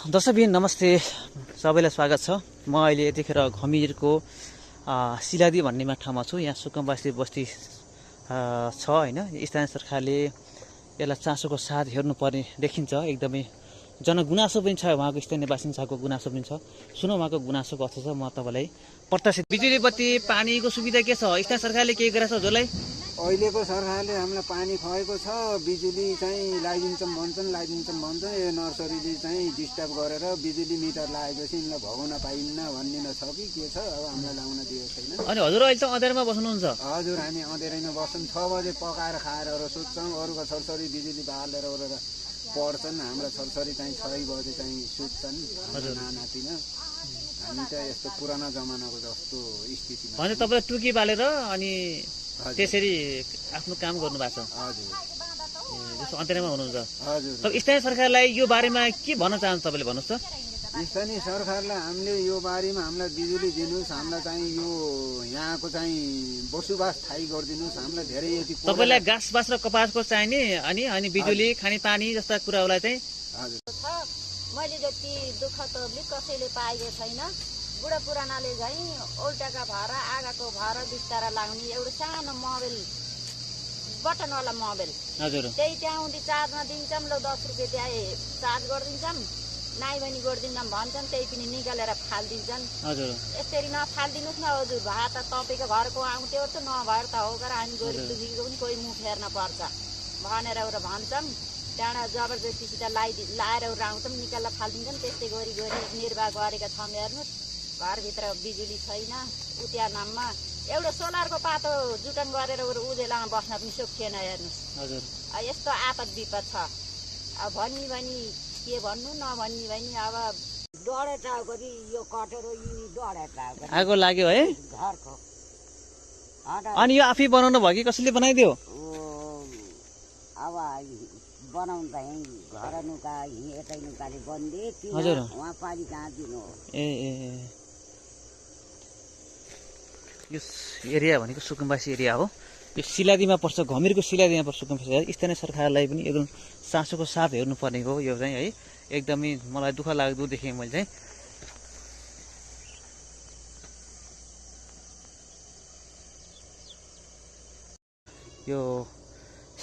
दर्शकबिन नमस्ते, सबैलाई स्वागत छ। म अहिले यतिखेर घमिरको सिलादी भन्ने ठाउँमा छु। यहाँ सुकुम्बासी बस्ती छ हैन। स्थानीय सरकारले यसलाई चासोको साथ हेर्नुपर्ने देखिन्छ। एकदमै जनगुनासो पनि छ, उहाँको स्थानीय बासिन्दाको गुनासो पनि छ। सुनौ उहाँको गुनासो कस्तो छ। म तपाईलाई प्रत्याशित बिजुली बत्ती पानीको सुविधा के छ? स्थानीय सरकारले के गरेछ हजुरलाई? अहिलेको सरकारले हामीलाई पानी खुवाएको छ, बिजुली चाहिँ लगाइदिन्छौँ भन्छन्, यो नर्सरीले चाहिँ डिस्टर्ब गरेर बिजुली मिटर लगाएपछि यिनलाई भगाउन पाइन्न भन्ने छ कि के छ, अब हामीलाई लगाउन दिएको छैन। अनि हजुर अहिले त अँध्यारोमा बस्नुहुन्छ? हजुर, हामी अँध्यारोमा बस्छौँ। 6 बजे पकाएर खाएर सुत्छौँ। अरूको छोरछोरी बिजुली बालेर पढ्छन्, हाम्रा छोरछोरी चाहिँ 6 बजे चाहिँ सुत्छन्। नातिना हामी त यस्तो पुरानो जमानाको जस्तो स्थितिमा। भने तपाईँ टुकी बालेर अनि त्यसरी आफ्नो काम गर्नु भएको छ? हजुर, जस्तो अन्तर्यमा हुनुहुन्छ। हजुर। अब स्थानीय सरकारलाई यो बारेमा के भन्न चाहन्छ तपाईँले, भन्नुहोस् त। स्थानीय सरकारलाई हामीले यो बारेमा हामीलाई बिजुली दिनुहोस्, हामीलाई चाहिँ यो यहाँको चाहिँ बसोबास थाहै गरिदिनुहोस्। हामीलाई धेरै यति तपाईँलाई घाँस बाँस र कपासको चाहिने अनि बिजुली खानेपानी जस्ता कुराहरूलाई चाहिँ हजुर मैले जति दुःख तकलिफ कसैले पाएको छैन। बुढा पुरानाले चाहिँ उल्टाका भएर आगाको भएर बिस्तारा लाउने एउटा सानो मोबाइल, बटनवाला मोबाइल, हजुर त्यही त्यहाँउँदी चार्जमा दिन्छौँ। ल 10 रुपियाँ त्यहाँ चार्ज गरिदिन्छौँ, नाइ पनि गरिदिन्छौँ भन्छन्, त्यही पनि निकालेर फालिदिन्छन्। हजुर यसरी नफालिदिनुहोस् न हजुर, भए त तपाईँको घरको आउँथ्यो त, नभएर त हो गरेर हामी गरिब दुखीको पनि कोही मुख हेर्न पर्छ भनेर एउटा भन्छौँ। त्यहाँबाट जबरजस्तीसित लाएर आउँछौँ, निकालेर फालिदिन्छन्। त्यस्तै गरी निर्वाह गरेका छौँ। हेर्नुहोस्, घरभित्र बिजुली छैन। उतिया नाममा एउटा सोलरको पातो जुटन गरेर उजेलामा बस्न पनि सकिएन। हेर्नुहोस् हजुर, यस्तो आपद विपद छ। अब भनी के भन्नु, नभनी भने अब डढे टाउको कि यो कटेर डढे टाउको आगो लाग्यो है घरको। अनि यो आफै बनाउनु भयो कि कसैले बनाइदियो? अब बनाउनु त घर नुका यतै नुकाले बन्दे, हजुर उहाँ पानी कहाँ दिनु। ए यो एरिया भनेको सुकुम्बासी एरिया हो। यो सिलादीमा पर्छ, घमिरको सिलादीमा पर्छ सुकुम्बासी एरिया। स्थानीय सरकारलाई पनि एकदम चासोको साथ हेर्नुपर्ने हो यो चाहिँ है। एकदमै मलाई दुःख लाग्दो देखेँ मैले चाहिँ। यो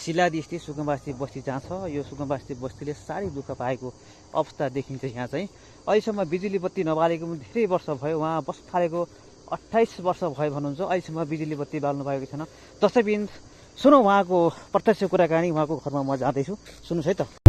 सिलादी स्थित सुकुम्बासी बस्ती जहाँ छ, यो सुकुम्बासी बस्तीले साह्रै दुःख पाएको अवस्था देखिन्छ। यहाँ चाहिँ अहिलेसम्म बिजुली बत्ती नबालेको पनि धेरै वर्ष भयो। उहाँ बस्न थालेको 28 वर्ष भयो भन्नुहुन्छ। अहिलेसम्म बिजुली बत्ती बाल्नु पाएको छैन। दर्शकबिन सुनौ उहाँको प्रत्यक्ष कुराकानी। उहाँको घरमा म जाँदैछु, सुन्नुहोस् है त।